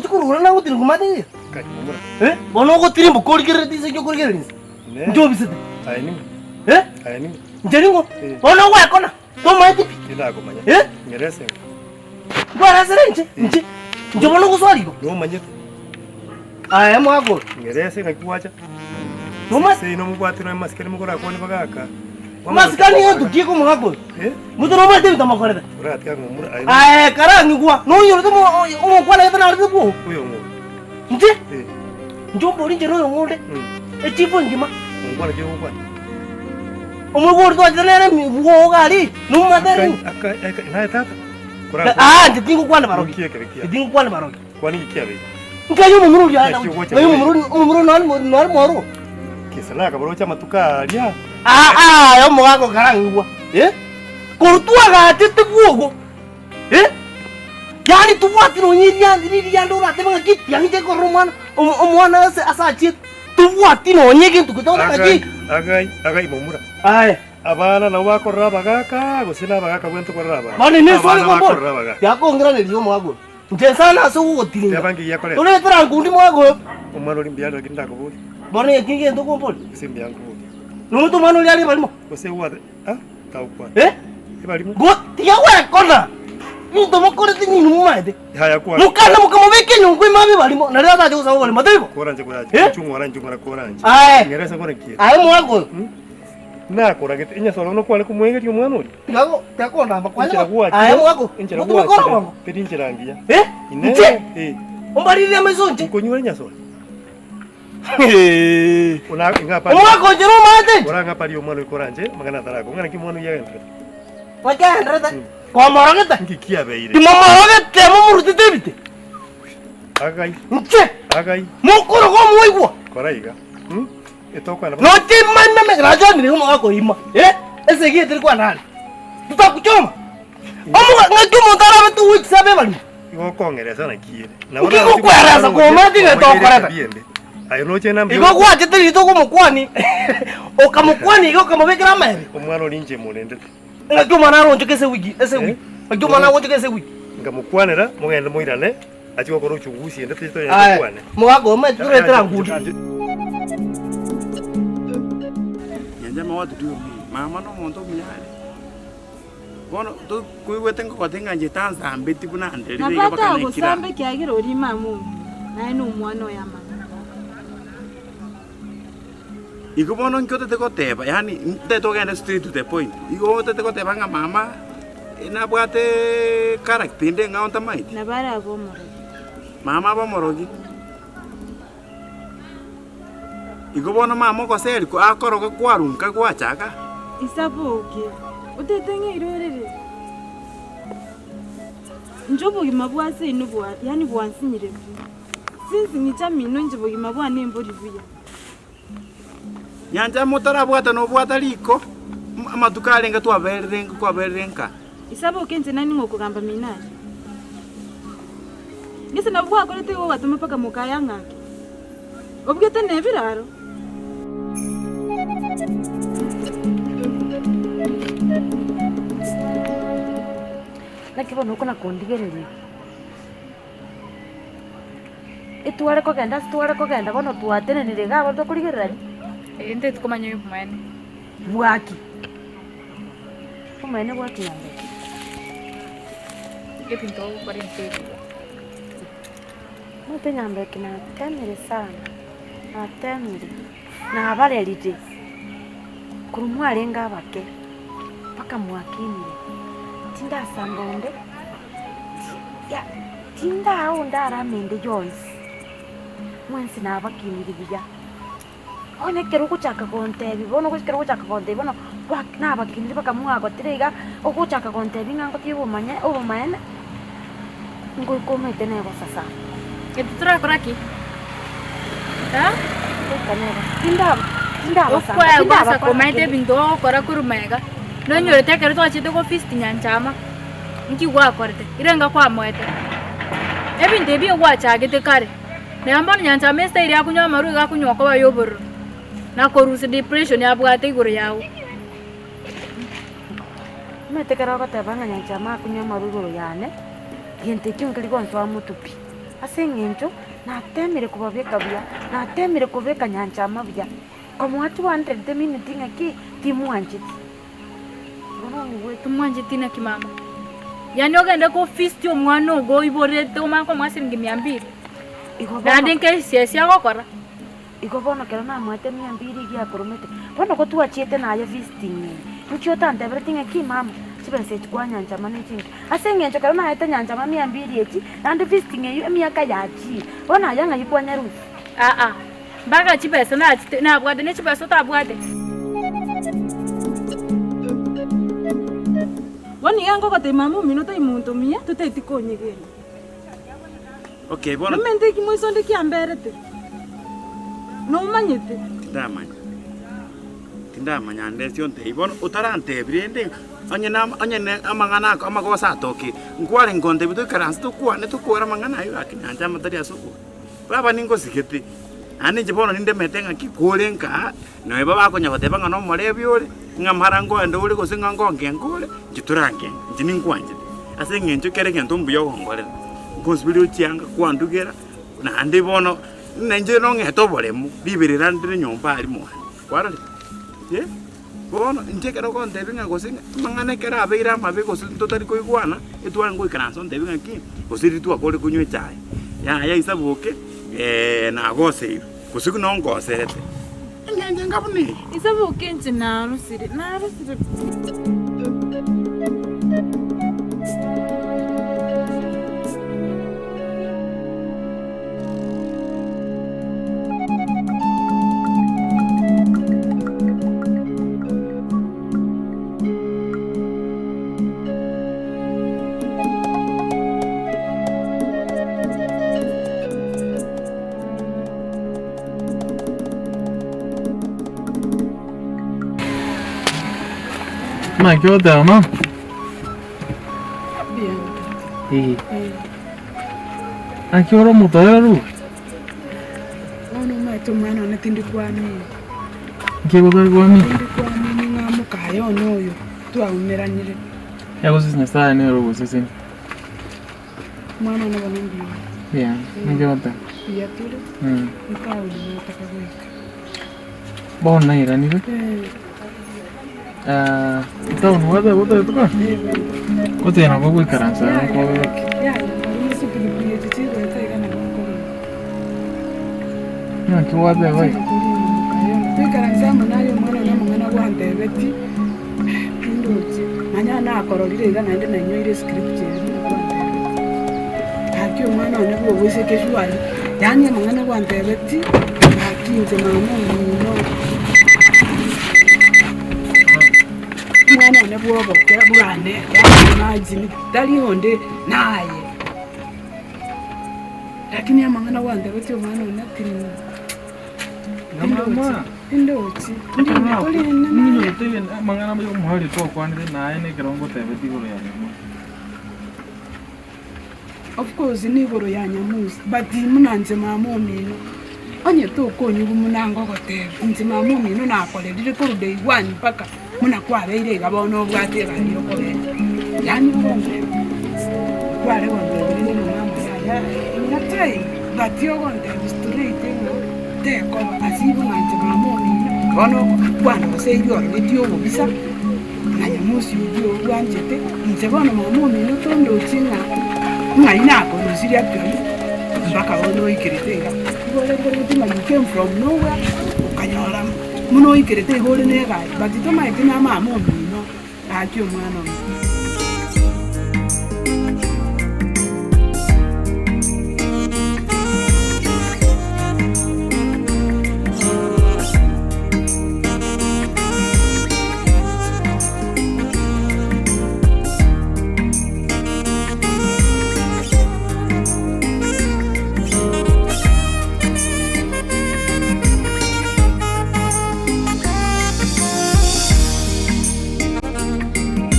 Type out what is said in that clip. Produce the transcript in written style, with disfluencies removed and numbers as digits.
Ngochi korora nagotirimboka omanyete ng'a Kai, momura. Eh, bono ogotirimboka origerereti inse inki okorigereria inse? Ne. Inche obisete. Aye ning'o? Eh? Aye ning'o? Inche ning'o? Eh. Bono ogwekona, tomaeti pi. Tindakomanya. Eh? Ng'erese ng'o? Nkweresere inche, inche, inche bono ogosoa riko. Nomanyete? Aye mwakora. Ng'erese ng'aki gwacha? Nomanyete? Seino mobwate nonya amasikani mokorakwane bagaka. Amasikani gento ki komogaka oyo? Eh? Monto nomanyete ebinto mokorete? Oratiga ng'a omura aye. Aye karang'igwa, nonyorete omo omokwana gete narete bwogo. Oyo ng'o? Inche? Eh. Inche ombori inche noyo ng'onde, Mm. echifu engima. Omokwana ki ogokwana? Omoigwa oria twachete nere emi bwogo aria, nomomate ere Akai, akai, akai, naye tata? Korakwane. Ah, inche tingokwana barogi. Nki ekere kiaye? Tingokwana barogi. Kwani inki kiabeire? Nkai omomura oria Naki ogocha ngai bobe? omomura oria omomura oria nare nare mwaroo. Kesa nakabaroche amatuko aria. Ah ah aye omogaka okarang'igwa eh? Korwa twagachete bwogo eh? Yaani tobwati nonye eriangi ririande oratebe ng'aki tiang'i nche korora omwana omo omwana ase ase achiete, tobwati nonye egento gete ogoteba Agai, ng'aki. agai, agai momura. Aye. Abana nabo bakorora abagaka, gose na abagaka bwente korora abana. Bono ime esore Abana kombora, bakorora abagaka. tiakong'iraneria omogaka oyo. Inche sana ase ogogotiringa. Teba nki giakoreta. Toretera nkundi mwaka oyo. Omwana oria mbuya are lakini ndakoboria. Bono eki ngento okomboria. Gose mbuya nkoboria. Nomanyete omwana oria are ebarimo? Gose gwate ah tagokwana. Eh? Ebarimo. Go tiga gwekona. Binto mokorete ninwe momaete. Yaya kwana. Mokana mokamobeka enyongo ime abe ebarimo nario atache gosaba oborimo taibo? Koranche korache. Eh? Nchung'ora nchung'ora koranche. Aye. Ng'erese kore ki? Aye mwaka oyo. Nakoragete enyasore buna kware komoegeria omwana oria. Tiga go tiga kondamba kwanya Enchera go. gwachire, Aye mwaka oyo. enchera Motume gwachire, kora bwango. teri enchera ngiya. Eh? Inee, Inche? eh. Ombaririe amaiso inche. Nkonywa enyasore. Ona ing'apa. Omwaka oyo inche nomanyete inche. Ora ng'apa ria omwana oyo koranche amang'ana atarako. Ng'ana ki omwana oyio agenderete? Naki agenderete? Komorogete? Nki kiabeire? Timomorogete momorutete ebite. Agai. Inche. Agai. Mokoroga omoigwa. Kora iga. Hmm? Nochimanyeme nachanire omogaka oima eh esegi etari kwana are tutakuchoma omoga ng'aki omonto arabe 2 weeks abe ebarimo Igo okong'eresa naki ere. Nki gokweresa komanyete ng'a tokoreta? Aye noche na Igo gwachete rito okomokwani okamokwania iga okamobekera amaene Omwana oria inche morendete. ng'aki omwana aronchoke ase ewiki ase ewiki ng'aki omwana agonchoka ase ewiki. Nkamokwanera mogende moirane Achie gokora uchunguzi ende toche tonyare Aye, tokwane. mogaka omanyete toretera ngudi. Nyanchama what do you mean? Mama na omonto omuya are. Bono to koigwete ngogotebia ng'a inche tansambeti buna nderire Nabo iga mpaka naikire atagosamba aa. ekiagera oria mama omino, naye nomwana oye amang'ana. Igo bono inki otete goteba yaani ntagete togende straight to the point, igo otete goteba ng'a mama nabwate character ende eng'ao ntamaeti? Nabo arabe omorogi. Mama abe omorogi. Igo bono mama ogoseri akoroga kwarunka gwachaka. Isaboke, otete ng'a irorere. Inche obogima bwa seino bwa yaani bwansinyire pi. Since ng'icha mino inche bogima bwane mbori buya. Nyancha motarabwata nobwata riko, amatuko arenge twaberire kwaberire nka. Isaboke inche nani ng'okogamba mino aria. Gese nabo gwakorete igo ogatoma mpaka mokaye ang'ake. Obugete nebiraro. Naki bono okona kondigereria? Etware kogenda ase tware kogenda bono twatenenire iga abwo tokorigererania. Ee, nteti komanya obomaene. Bwaki? Obomaene bwaki nyambeki? Ebinto ogokora ense eye iga. Omanyete nyambeki natemire sana, natemire, nabarerire, korwa mwarenge abake, mpaka mwakinire, tindasamba onde. Tindaa onde arame ende yonsi, mwensi nabakiniri buya. Bono ekero ogochaka gontebia bono ekero ogochaka gontebia bono nabakiniri mpaka mwagotire iga, ogochaka gontebia ng'a ngotige obomanye obomaene, ngoika omanyete negosa sana. Intwe torakora ki? Eh? Ngoika negosa tindaba tindabasanga Okoegwa ase tindabakora komaete kende. ebinto ogokora korwa magega, nonyorete ekero twachete go feast Nyanchama. Inki gwakorete? Irenga kwamoete? Ebinto ebi gwachagete kare. Naye bono nyanchama estyle ya konywa amarwa iga akonywa okoba ya obororo, na korusia depression abwate igoro yago. Omanyete ekero ogoteba ng'a nyanchama akonywa amarwa igoro yane, gento ekio nkeri gonsoa motwe pi. Ase eng'encho natemire kobabeka buya, natemire kobeka nyancha ama buya, komoa 200 temineti ng'aki timwancheti. Igo nonyigwete. Timwancheti naki mama? Yaani ogende kofeast omwana ogo oiborete omanye komoa siringi mia mbili? Igo bono. Naende nkesiesi agokora? Igo bono ekero namoete mia mbili iga akoromete, bono gotwachiete naye visiting eye, inki otanteberetie ng'a ki mama, chibesa echi kwanyanchama ne chinke. Ase eng'encho ekero naete nyanchama mia mbili echi, naende visiting eywo emiaka yachire, bono aye ng'ai kwanyarusia? Aa, mpaka chibesa nachete nabwate, ne chibesa otabwate. Bono iga ngogotebia mama omino tai monto muya, totaeti konyegena. Okay, bono Nomanyete eki moiso onde kiamberete? Nomanyete? tindamanya, tindamanya ande ase ontebie. Bono otarantebia rende, onye na onye na amang'ana ako amagoso atokire, nkwarenge kontebia toikaranse tokwane tokore amang'ana aywo gaki nyancha amatari ase okobua. Baba ningosigete, naende inche bono nindemete ng'aki kore nkaa, nonya bakonya goteba ng'a nomorebi ore, ng'a mara nkoenda ore gose ng'a nkongenka ore, inche torangenke, inche ninkwanchete. Ase eng'encho kera egento mbuya ogonkorera, nkonsiberia ochianga, kwandugera, naende bono, buna inche nong'ete oboremo, riberera ndire nyomba aria mwane, kwarorire eh? Bono inche ekero ogontebia ng'a gose ng'a amang'ana ekero abeire amabe gose totari koigwana, etware ngoikaransa ontebie ng'a ki, gose riria twakore konywa echae, yaya isaboke nagoseirwe, gose buna ongoserete, eng'encho enga buna eye. Isaboke inche narosire, narosire. Naki ogoteba mama? Ee. Naki ore omotoereru? Bono omanyete omwana one tindi kwamini. Nki gotari kwamini? Tindi kwamini ng'a mokaye one oyo twaumeranire. Egosesi Nyasaye nere ogosesenia. Omwana one bono mbuya ore. Mbuya, naki ogoteba? Mbuya tore, etaoni nataka goika. Bono nairanire, etaoni gwateba gotagete konya? Goteba nabo ogoikaransa iga nkobe gaki. Naki gwateba iga? Toikaranse amo naye omwana one amang'ana gwantebeti, tindochi, manya nakororire iga naende nainyoire scripture eria buna gwantebeti. Gaki omwana one bwa oboiseke surely, yaani amang'ana gwantebeti, gaki inche mama omino. Omwana one bwa obokera bwane, yaani imagine tari onde naye. Lakini amang'ana gwantebetie omwana one tindi Mama. tindochi, tindi korende naye. Amang'ana omoerio twakwanire naye nekero ngotebetie igoro ya Nyamusi. Of course nigoro ya Nyamusi but buna inche mama omino, onye tokonyigwa buna ngogotebia, inche mama omino nakorerire korwa day one mpaka buna kwabeire iga bono obwate egari okogenda, yaani ogontebia, kware gontebia rende ng'a mama yaya inga time but ogontebia straight ng'a tekoba ase igo ng'a inche mama omino, bono kwandoseiri orogetie obobisa. Na Nyamosi oyio obwanchete, inche bono mama omino tondochi ng'a ng'ai nakorusirie actually mpaka bono oikerete iga. Igo ore rirorio ng'a you came from nowhere, okanyora buna oikerete iga ore na egari but tomaeti na mama omino gaki omwana oyo.